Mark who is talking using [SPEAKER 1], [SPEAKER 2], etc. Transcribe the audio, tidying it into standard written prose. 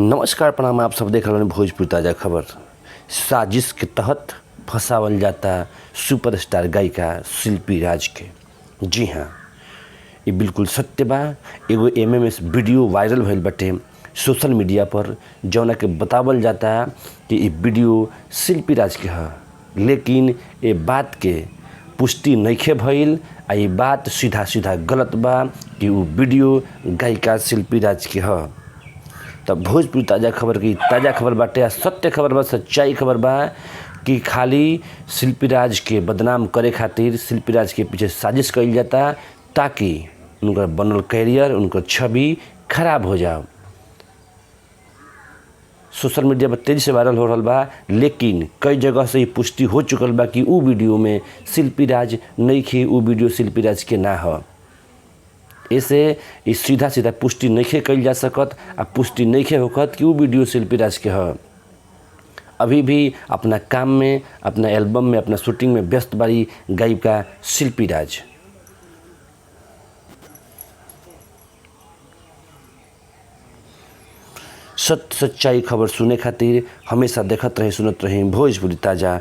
[SPEAKER 1] नमस्कार, प्रणाम। आप सब देख रहे हैं भोजपुर ताज़ा खबर। साजिश के तहत फंसावल जाता सुपरस्टार गायिका शिल्पी राज के। जी हाँ, ये बिल्कुल सत्य बा। एगो एमएमएस वीडियो वायरल भइल बाटे सोशल मीडिया पर, जौना के बतावल जाता कि ये वीडियो शिल्पी राज के ह, लेकिन ये बात के पुष्टि नइखे भइल आ ये बात सीधा सीधा गलत बा कि उ वीडियो गायिका शिल्पी राज के ह। तब भोजपुरी ताज़ा खबर की ताज़ा खबर बाटे आ सत्य खबर बा, सच्चाई खबर बा कि खाली शिल्पी राज के बदनाम करे खातिर शिल्पी राज के पीछे साजिश कइल जाता ताकि उनकर बनल कैरियर, उनकर छवि खराब हो जाओ। सोशल मीडिया पर तेज़ी से वायरल हो रहा बा, लेकिन कई जगह से ये पुष्टि हो चुकल बा कि उ वीडियो में शिल्पी राज नइखे, उ वीडियो शिल्पी राज के ना ह। ऐसे ई सीधा सीधा पुष्टि नइखे कइल जा सकत आ पुष्टि नइखे होखत कि उ वीडियो शिल्पी राज के ह। अभी भी अपना काम में, अपना एल्बम में, अपना शूटिंग में व्यस्त बारी गायिका शिल्पी राज। सत्य सच्चाई खबर सुने खातिर हमेशा देखत रहे, सुनत रहे भोजपुरी ताज़ा।